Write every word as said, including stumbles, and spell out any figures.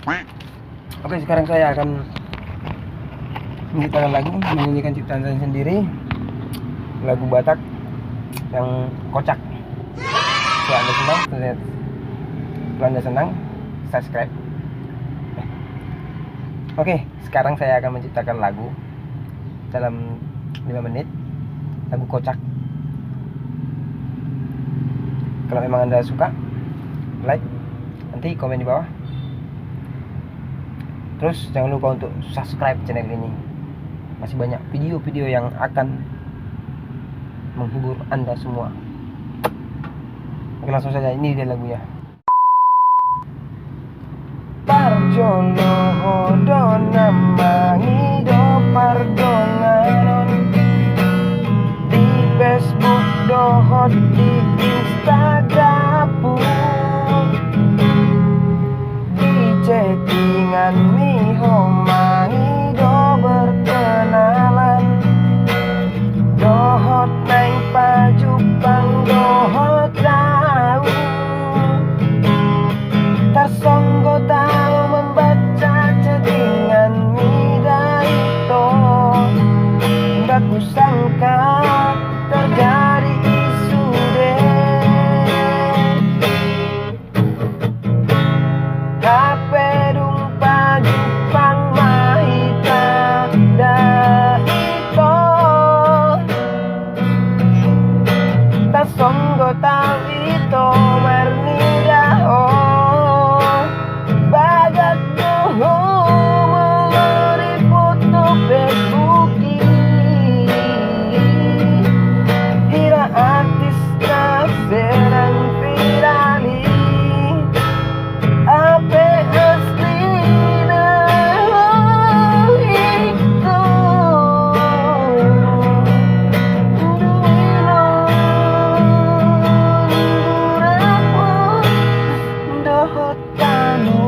Oke, sekarang saya akan menciptakan lagu, menyanyikan ciptaan saya sendiri, lagu Batak yang kocak. Kalau Anda senang, kalau Anda senang, subscribe. Oke, sekarang saya akan menciptakan lagu dalam lima menit, lagu kocak. Kalau memang Anda suka, like, nanti komen di bawah. Terus jangan lupa untuk subscribe channel ini. Masih banyak video-video yang akan menghibur Anda semua. Oke, langsung saja, ini dia lagunya. Parjolo ho do na mangido pardonganon di Facebook dohot di Instagram pun. Di chattingan ni ho mangido berkenalan, dohot naeng pajumpang dohot lau. Tarsonggot ahu membaca chattingan mida ito, nda kusangka terjadi i sude. Hape dung pajumpang ma hita da ito, tarsonggot ahu ito marnida ho. Bagas do ho molo di foto Facebook i, hira artis na sedang viral i. Hape aslina ho ito, duinon durapon dohot tano